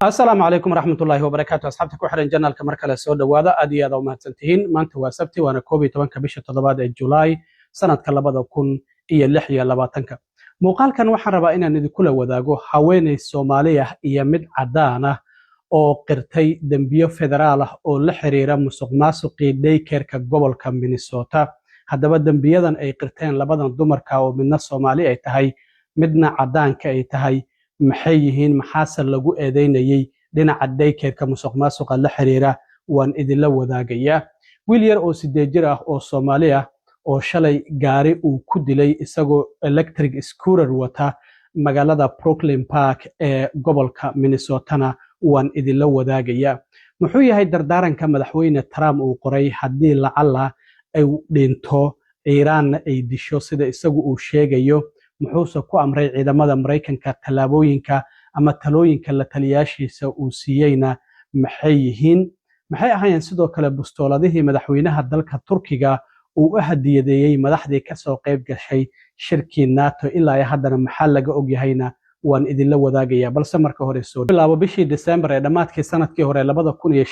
Asalaamu calaykum waraxmatullaahi wabarakaatu. Asxaabta ku xiran channelka, mar kale soo dhowaada. Aad iyo aad u mahadsantihiin. Maanta waa Sabti, waana 11-ka bisha toddobaad ee Julaay, sanadka 2026-ka. Muuqaalkan waxaan rabaa inaan idinkula wadaago haweeney Soomaali ah iyo mid caddaan ah oo qirtay dembiyo federaal ah oo la xiriira musuq maasuqii daycareka gobolka Minnesota. Haddaba, dembiyadan ay qirteen labadan dumarka, oo midna Soomaali ay tahay, midna caddaanka ay tahay, maxay yihiin? Maxaase lagu eedeynayey dhinaca daycareka musuq maasuqa la xiriira? Waan idinla wadaagayaa. Wiil yar oo 8 jir ah oo Soomaali ah oo shalay gaari uu ku dilay isagoo electric scooter wata magaalada Brooklyn Park ee gobolka Minnesotana waan idinla wadaagayaa. Muxuu yahay dardaaranka Madaxweyne Trump uu qoray haddii lacala ay dhinto, Iiraanna ay disho sida isagu uu sheegayo? Muxuuse ku amray ciidamada Maraykanka? Tallaabooyinka ama talooyinka la taliyaashiisa uu siiyeyna maxay yihiin? Maxay ahaayeen sidoo kale bustooladihii madaxweynaha dalka Turkiga uu u hadiyadeeyey madaxdii kasoo qayb gashay shirkii NATO? Ilaa iyo haddana maxaa laga ogyahayna waan idinla wadaagaya. Balse marka hore, soo bilaabo bishii Disembar ee dhammaadkii sanadkii hore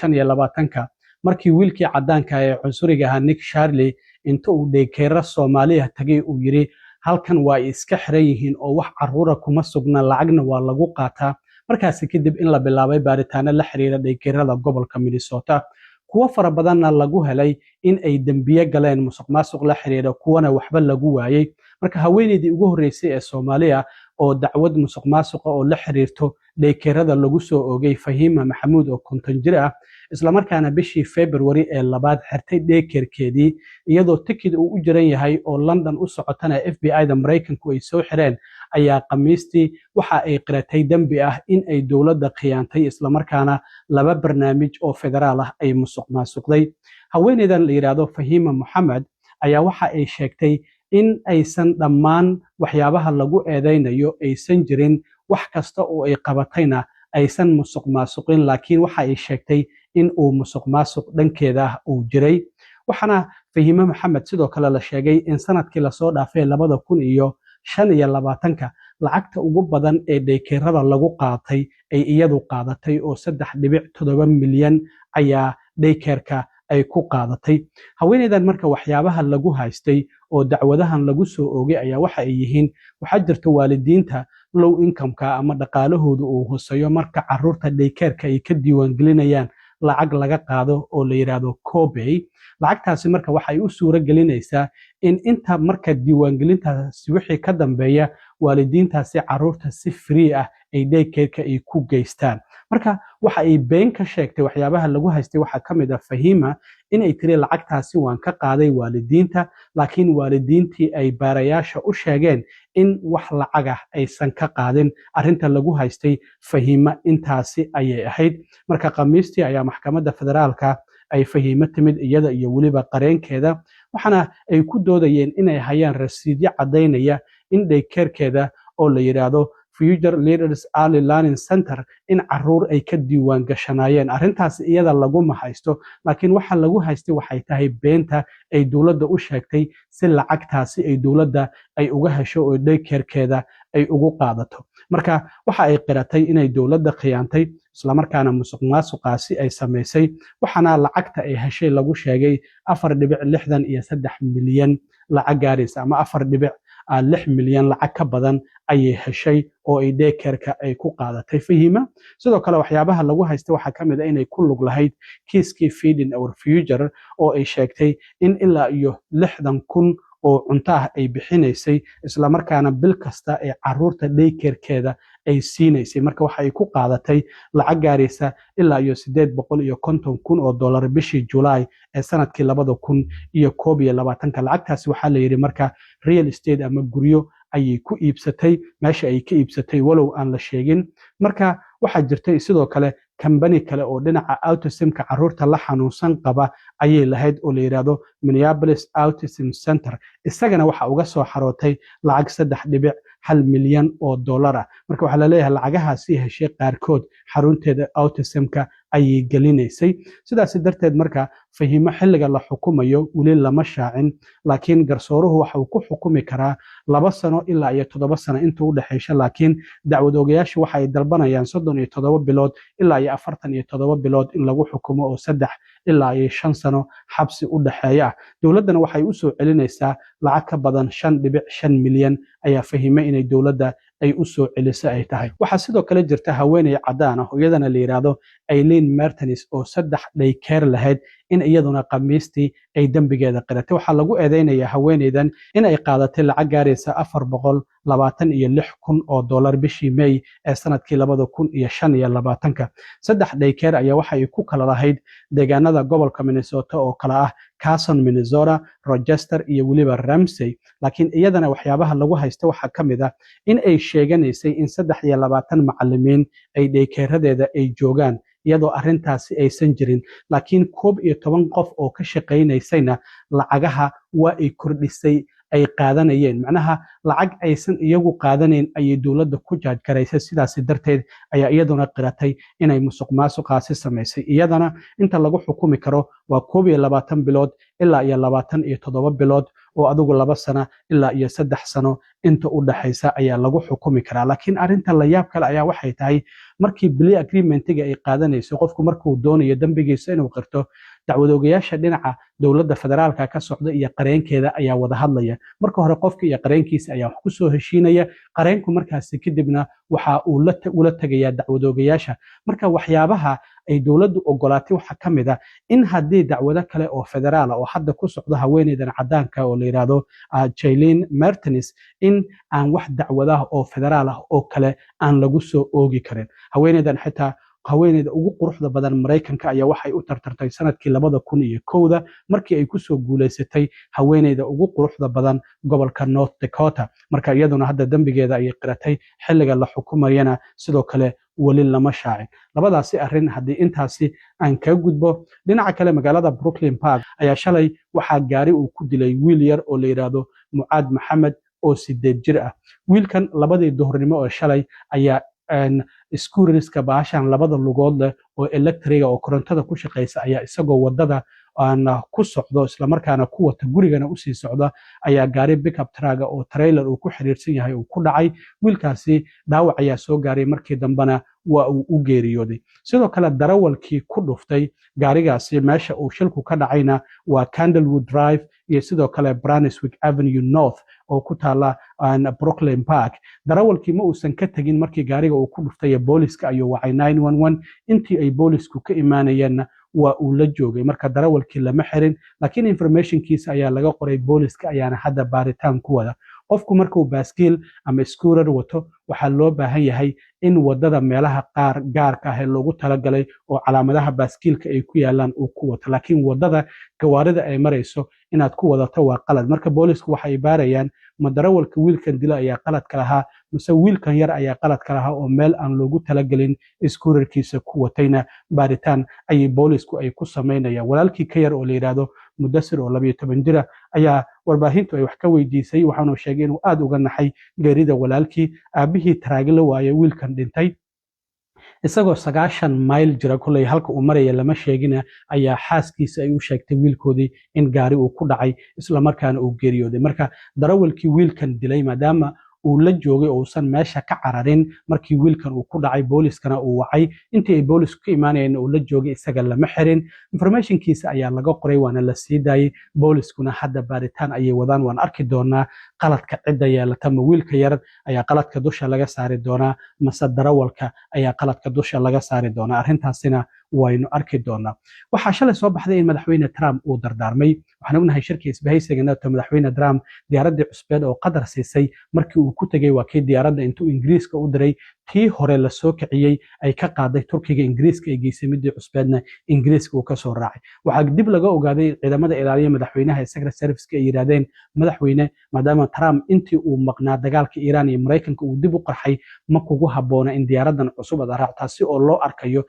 2025-ka, markii wiilkii caddaanka ee cunsuriga ahaa Nick Shirley inta uu daycareyo Soomaaliya tagay uu yidhi, "Halkan waa ay iska xiran yihiin oo wax caruura kuma sugna, lacagna waa lagu qaataa." Markaasi kadib in la bilaabay baaritaano la xiriira daycareada gobolka Minnesota, kuwo fara badanna lagu helay in ay dembiye galeen musuq maasuq la xiriira, kuwana waxba lagu waayey. Marka haweeneydii ugu horreysay ee Soomaaliya oo dacwad musuq maasuqa oo la xiriirto daycareada lagu soo oogay, Fahiima Maxamuud oo 50 jir ah, islamarkaana bishii February ee labaad xirtay daycarekeedii iyadoo tikid uu u jiran yahay oo London u socotana FBI da Maraykanku ay soo xireen, ayaa Khamiistii waxa ay qiratay dembi ah in ay dowladda khiyaantay, islamarkaana laba barnaamij oo federaal ah ay musuq maasuqday. Haweeneydan la yidhaahdo Fahiima Moxamed ayaa waxa ay sheegtay in aysan dhammaan waxyaabaha lagu eedeynayo aysan jirin, wax kasta oo ay qabatayna aysan musuq maasuqin, laakiin waxa ay sheegtay in uu musuq maasuq dhankeeda ah uu jiray. Waxaana Fahiime Maxamed sidoo kale la sheegay in sanadkii lasoo dhaafay 2025-ka lacagta ugu badan ee daycareada lagu qaatay ay iyadu qaadatay, oo 3.7 milyan ayaa daycareka ay ku qaadatay haweeneydan. Marka waxyaabaha lagu haystay oo dacwadahan lagu soo oogay ayaa waxa ay yihiin: waxaa jirta waalidiinta low incomeka ama dhaqaalahooda uu hooseeyo, marka caruurta daycareka ay ka diiwaangelinayaan lacag laga qaado oo la yidhaahdo copay. Lacagtaasi marka waxay u suuro gelinaysaa in inta marka diiwaangelintaasi wixii ka dambeeya waalidiintaasi caruurta si free ah ay daycareka ay ku geystaan. Marka waxa ay been ka sheegtay, waxyaabaha lagu haystay waxaa ka mid ah Fahiima inay tiri, "Lacagtaasi waan ka qaaday waalidiinta," laakiin waalidiintii ay baarayaasha u sheegeen in wax lacagah aysan ka qaadin. Arrinta lagu haystay Fahiima intaasi ayay ahayd. Marka Khamiistii ayaa maxkamadda federaalka ay Fahiimo timid, iyada iyo weliba qareenkeeda, waxaana ay ku doodayeen inay hayaan rasiidyo caddaynaya in daycarekeeda oo la yidhaahdo Future Leaders Early Learning Center in caruur ay ka diiwaan gashanaayeen. Arrintaas iyada laguma haysto, laakiin waxa lagu haystay waxay tahay beenta ay dowladda u sheegtay si lacagtaasi ay dowladda ay uga hesho oo daycarekeeda ay ugu qaadato. Marka waxa ay qiratay inay dowladda khiyaantay, islamarkaana musuq maasuqaasi ay samaysay. Waxaana lacagta ay heshay lagu sheegay 4.63 milyan lacag gaaraysa, ama 4.6 milyan lacag ka badan ayay heshay oo ay daycareka ay ku qaadatay Fahiima. Sidoo kale waxyaabaha lagu haystay waxaa ka mid ah inay ku lug lahayd kiiskii Feeding Our Future, oo ay sheegtay in ilaa iyo 60,000 oo cunto ah ay bixinaysay, islamarkaana bil kasta ee caruurta daycarekeeda ay siinaysay. Marka waxa ay ku qaadatay lacag gaaraysa ilaa iyo 850,000 oo dollar bishii Julaay ee sanadkii 2021-ka. Lacagtaasi waxaa la yidhi marka real estate ama guryo ayay ku iibsatay, meesha ay ka iibsatay walow aan la sheegin. Marka waxaa jirtay sidoo kale kambani kale oo dhinaca autismka caruurta la xanuunsan qaba ayay lahayd oo la yidhaahdo Minneapolis Autism Center. Isagana waxa uga soo xarootay lacag 3.1 milyan oo dollar ah. Marka waxaa laleeyahay lacagahaasi heshay qaarkood xarunteeda autismka Ayay gelinaysay. Sidaas darteed marka Fahiimo xilliga la xukumayo weli lama shaacin, laakiin garsooruhu waxa uu ku xukumi karaa 2 sano ilaa iyo 7 sano inta u dhexaysa, laakiin dacwad oogayaashu waxa ay dalbanayaan 37 bilood ilaa iyo 47 bilood in lagu xukumo, oo 3 ilaa iyo 5 sano xabsi u dhexeeya ah. Dowladdana waxay u soo celinaysaa lacag ka badan 5.5 milyan ayaa Fahime inay dowladda ay u soo celiso ay tahay. Waxaa sidoo kale jirta haweeney caddaan ah oo iyadana la yidhaahdo Aileen Mertens, oo saddex daycare lahayd, in iyaduna Khamiistii ay dembigeeda qiratay. Waxaa lagu eedeynayaa haweeneydan in ay qaadatay lacag gaaraysa $426,000 bishii May ee sanadkii 2025-ka. Saddex daycare ayaa waxa ay ku kala lahayd deegaanada gobolka Minnesota oo kala ah Carson, Minnesota, Rochester iyo weliba Ramsey. Laakiin iyadana waxyaabaha lagu haysta waxaa ka mid ah in ay sheeganaysay in 23 macalimiin ay daycareadeeda ay joogaan, iyadoo arrintaasi aysan jirin, laakiin 11 qof oo ka shaqaynaysayna lacagaha waa ay kordhisay ay qaadanayeen. Macnaha, lacag aysan iyagu qaadanayn ayay dowladda ku charge garaysay. Sidaasi darteed ayaa iyaduna qiratay inay musuq maasuqaasi samaysay. Iyadana inta lagu xukumi karo waa 21 bilood ilaa iyo 27 bilood, oo adigu 2 sano ilaa iyo 3 sano inta u dhaxaysa ayaa lagu xukumi karaa. Laakiin arrinta la yaab kale ayaa waxay tahay, markii plea agreementiga ay qaadanayso, qofku markuu doonayo dembigiisa inuu qirto, dacwadoogayaasha dhinaca dowladda federaalka ka socda iyo qareenkeeda ayaa wada hadlaya. Marka hore qofka iyo qareenkiisa ayaa wax ku soo heshiinaya. Qareenku markaasi kadibna waxa uu ula tegayaa dacwadoogayaasha. Marka waxyaabaha ay dowladdu ogolaatay waxaa ka mid ah in haddii dacwado kale oo federaala oo hadda ku socdo haweeneydan caddaanka oo la yidhaahdo Jaylin Mertens, in aan wax dacwadaha oo federaal ah oo kale aan lagu soo oogi karin haweeneydan. Xitaa haweeneyda ugu quruxda badan Maraykanka ayaa waxay u tartartay sanadkii 2001-da, markii ay kusoo guuleysatay haweeneyda ugu quruxda badan gobolka North Dakota. Marka iyaduna hadda dembigeeda ayay qiratay. Xilliga la xukumayana sidoo kale weli lama shaacin. Labadaasi arrin haddii intaasi aan kaga gudbo, dhinaca kale magaalada Brooklyn Park ayaa shalay waxaa gaari uu ku dilay wiil yar oo la yidhaahdo Mucaad Maxamed oo 8 jir ah. Wiilkan labadii duhurnimo oo shalay ayaa scooterska, baashan labada lugood leh oo electriga oo korontada ku shaqaysa, ayaa isagoo wadada aan ku socdo, islamarkaana ku wata, gurigana usii socda, ayaa gaari pickup trucka oo trailer uu ku xiriirsan yahay uu ku dhacay. Wiilkaasi dhaawac ayaa soo gaaray, markii dambena waa uu u geeriyooday. Sidoo kale darawalkii ku dhuftay gaarigaasi, meesha uu shilku ka dhacayna waa Candlewood Drive iyo sidoo kale Brunswick Avenue North oo ku taala Brooklyn Park, darawalkii ma uusan ka tegin markii gaariga uu ku dhuftay. Booliska ayuu wacay 911. Intii ay boolisku ka imaanayeenna waa uu la joogay. Marka darawalkii lama xirin, laakiin informationkiisa ayaa laga qoray, booliska ayaana hadda baaritaan ku wada. Qofku markuu baaskiil ama scooter wato, waxaa loo baahan yahay in wadada meelaha qaar gaarka ah ee loogu talagalay oo calaamadaha baaskiilka ay ku yaalaan uu ku wato, laakiin wadada gawaarida ay marayso inaad ku wadato waa qalad. Marka boolisku waxay baarayaan, ma darawalka wiilkan dilo ayaa qaladka lahaa, mise wiilkan yar ayaa qaladka lahaa oo meel aan loogu talagelin scooterkiisa ku watayna? Baaritaan ayay boolisku ay ku samaynayaan. Walaalkii ka yar oo la yidhaahdo Mudasir oo 12 jira ayaa warbaahintu ay wax ka weydiisay, waxaanu sheegay inuu aad uga naxay geerida walaalkii. Aabihii taraagila waaye wiilkan dhintay, isagoo 90 mayl jira, koley halka uu maraya lama sheegina, ayaa xaaskiisa ay u sheegtay wiilkoodii in gaari uu ku dhacay, islamarkaana uu geeriyooday. Marka darawalkii wiilkan dilay, maadaama uu la joogay oo uusan meesha ka cararin markii wiilkan uu ku dhacay, booliskana uu wacay, intii ay boolisku ka imaanayeen uu la joogay, isaga lama xirin. Informationkiisa ayaa laga qoray, waana la sii daayey. Booliskuna hadda baaritaan ayay wadaan. Waan arki doonaa qaladka cidda yeelata. Ma wiilka yar ayaa qaladka dusha laga saari doonaa, mase darawalka ayaa qaladka dusha laga saari doonaa? Arrintaasina waynu arki doonaa. Waxaa shalay soo baxday in Madaxweyne Trump uu dardaarmay. Waxaan ognahay shirkii isbahaysiga NATO, Madaxweyne Trump diyaaraddii cusbeed oo Qatar siisay markii uu ku tegey, waa kii diyaaradda intuu Ingiriiska u diray tii hore lasoo kiciyey ay ka qaaday Turkiga, Ingiriiska ay geysay, midii cusbeedna Ingiriiska uu kasoo raacay. Waxaa dib laga ogaaday ciidamada ilaaliya madaxweynaha ee Secret Serviceka ay yidhaahdeen, "Madaxweyne, maadaama Trump intii uu maqnaa dagaalka Iiraan iyo Maraykanka uu dib u qarxay, ma kugu habboona in diyaaraddan cusub aad raacto," taasi oo loo arkayo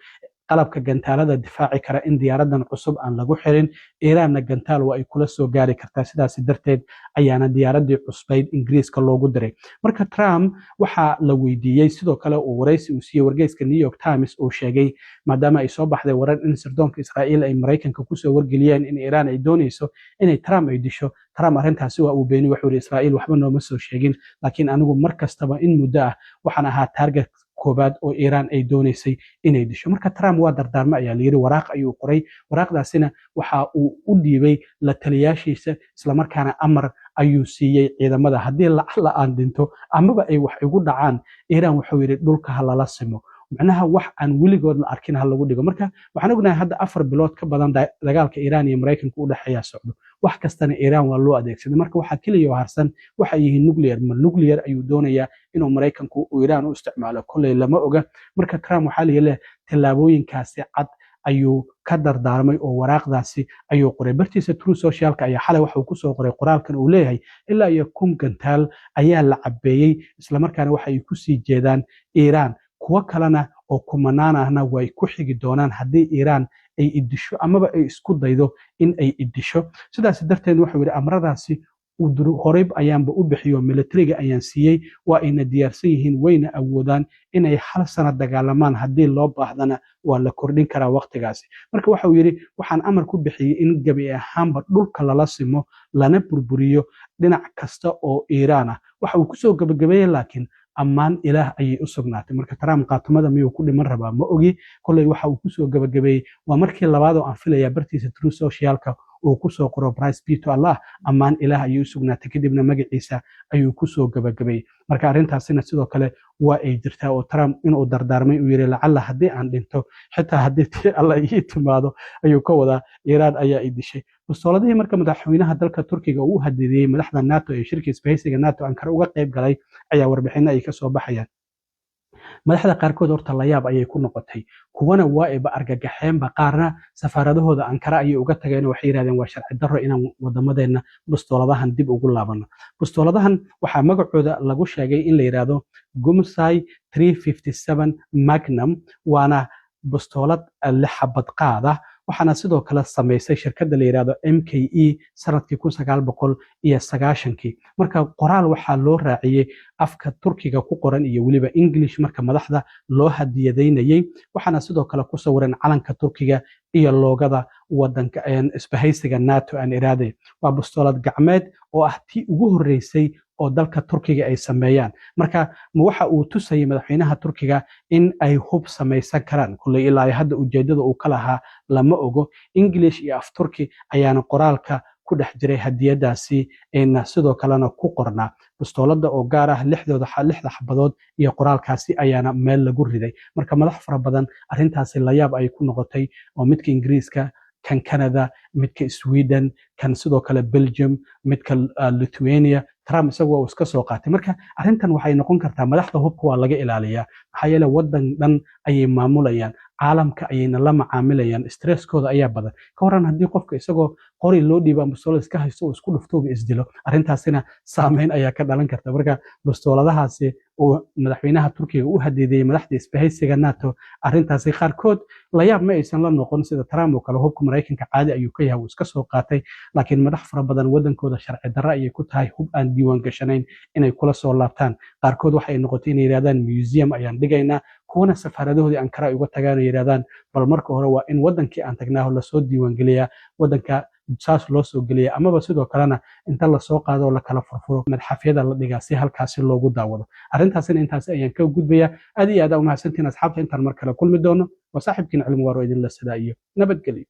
Qalabka gantaalada difaaci kara in diyaaradan cusub aan lagu xirin, Iiraanna gantaal waa ay kula soo gaari kartaa. Sidaasi darteed ayaana diyaaradii cusbayd Ingiriiska loogu diray. Marka Trump waxaa la weydiiyey, sidoo kale uu waraysi uu siiyey wargeyska New York Times uu sheegay, maadaama ay soo baxday warar in sirdoonka Israa'iil ay Maraykanka kusoo wargeliyeen in Iiraan ay doonayso inay Trump ay disho, Trump arrintaasi waa uu beeniyey. Wuxuu yidhi, "Israa'iil waxba nooma soo sheegin, laakiin anigu mar kastaba in muddo ah waxaan ahaa target koobaad oo Iiraan ay doonaysay inay disho." Marka Trump waa dardaarmo ayaa layidhi, waraaq ayuu qoray. Waraaqdaasina waxa uu u dhiibay la taliyaashiisa, islamarkaana amar ayuu siiyey ciidamada: "Haddii lacala aan dhinto amaba ay wax igu dhacaan, Iiraan," wuxuu yidhi, "dhulka ha lala simo, macnaha wax aan weligood la arkin ha lagu dhigo." Marka waxaan ognahay hadda 4 bilood ka badan dagaalka Iiraan iyo Maraykanka u dhexeeya socdo, wax kastana Iiraan waa loo adeegsaday. Marka waxaa keliya oo harsan waxay yihiin nuclear. Ma nuclear ayuu doonayaa inuu Maraykanku uu Iiraan u isticmaalo? Kolley lama oga. Marka Trump waxaa la yidhi tallaabooyinkaasi cad ayuu ka dardaarmay oo waraaqdaasi ayuu qoray. Bartiisa Truth Socialka ayaa xalay waxa uu kusoo qoray qoraalkan uu leeyahay ilaa iyo 1000 gantaal ayaa la cabeeyey, islamarkaana waxa ay kusii jeedaan Iiraan, kuwo kalena oo kumanaan ahna way ku xigi doonaan haddii Iiraan ay idisho amaba ay isku daydo in ay idisho. Sidaas darteed wuxuu yidhi, amradaasi horey ayaanba u bixiyo, militariga ayaan siiyey, waa ayna diyaarsan yihiin, wayna awoodaan inay hal sano dagaalamaan, haddii loo baahdana waa la kordhin karaa waqtigaasi. Marka waxa uu yidhi, waxaan amar ku bixiyey in gebi ahaanba dhulka lala simo, lana burburiyo dhinac kasta oo Iiraan ah. Waxa uu kusoo gabagabeeyey, laakiin ammaan Ilaah ayay u sugnaatay. Marka Trump qaatumada miyuu ku dhiman rabaa? Ma ogi. Kolley waxa uu kusoo gabagabeeyey, waa markii labaad oo aan filayaa bartiisa Truth Socialka uu kusoo qoro "Praise be to Allah", ammaan Ilaah ayay u sugnaatay, kadibna magaciisa ayuu kusoo gabagabeeyey. Marka arrintaasina sidoo kale waa ay jirtaa oo Trump inuu dardaarmay, uu yidhi, lacalla haddii aan dhinto, xitaa haddii tii Alla ii timaado ayuu ka wadaa, Iiraan ayaa i dishay. Bustooladihii marka madaxweynaha dalka Turkiga uu u hadidiyey madaxda NATO ee shirka isbahaysiga NATO Ankara uga qayb galay ayaa warbixino ay kasoo baxayaan. Madaxda qaarkood horta layaab ayay ku noqotay, kuwana waa ayba argagaxeenba, qaarna safaaradahooda Ankara ayay uga tageen. Waxay yidhahdeen, waa sharci darro inaan wadamadeena bustooladahan dib ugu laabano. Bustooladahan waxaa magacooda lagu sheegay in la yidhaahdo Gümüşay 357 Magnum, waana bustoolad lix xabad qaada. Waxaana sidoo kale samaysay shirkadda la yidhahdo MKE sanadkii 1990-kii. Marka qoraal waxaa loo raaciyey afka Turkiga ku qoran iyo weliba English marka madaxda loo hadiyadaynayey. Waxaana sidoo kale ku sawiran calanka Turkiga iyo loogada wadanka isbahaysiga NATO aan iraade. Waa bustoolad gacmeed oo ah tii ugu horreysay oo dalka Turkiga ay sameeyaan. Marka ma waxa uu tusayay madaxweynaha Turkiga in ay hub samaysan karaan? Kulley ilaa hadda ujeedada uu ka lahaa lama ogo. English iyo af Turki ayaana qoraalka ku dhex jiray hadiyadaasi, sidoo kalena ku qornaa bustoolada oo gaar ah, lixdooda lixda xabadood iyo qoraalkaasi ayaana meel lagu riday. Marka madax fara badan arrintaasi layaab ay ku noqotay, oo midka Ingiriiska, kan Canada, midka Sweden, kan sidoo kale Belgium, midka Lithuania, Trump isagu waa uu iska soo qaatay. Marka arrintan waxay noqon kartaa, madaxda hubka waa laga ilaaliyaa, maxaa yeele waddan dhan ayay maamulayaan, caalamka ayayna la macaamilayaan, stresskooda ayaa badan. Ka waran haddii qofka isagoo qori loo dhiibo ama bustoolad iska haysto uu isku dhuftooba isdilo? Arrintaasina saameyn ayaa ka dhalan karta. Marka bustooladahaasi uu madaxweynaha Turkiga u hadiidayey madaxda isbahaysiga NATO, arrintaasi qaarkood layaab ma aysan la noqon. Sida Trump oo kale, hubka Maraykanka caadi ayuu ka yahay, uu iska soo qaatay, laakiin madax fara badan waddankooda sharci darro ayay ku tahay hub aan diiwaan gashanayn inay kula soo laabtaan. Qaarkood waxay noqotay inay yidhahdaan, "Museum ayaan dhigaynaa," kuwana safaaradahoodii Ankara ay uga tagaan oo yidhahdaan, bal marka hore waa in waddankii aan tagnaaho lasoo diiwaangeliyaa, waddanka saas loo soo geliya, amaba sidoo kalena inta lasoo qaado oo lakala furfuro madxafyada la dhigaa si halkaasi loogu daawado. Arrintaasina intaasi ayaan ka gudbayaa. Aad iyo aad aa umahadsantihiin asxaabta. Intaan mar kale kulmi doono, waa saaxiibkiin Cilmi Waaro idinla sidaa iyo nabadgelyo.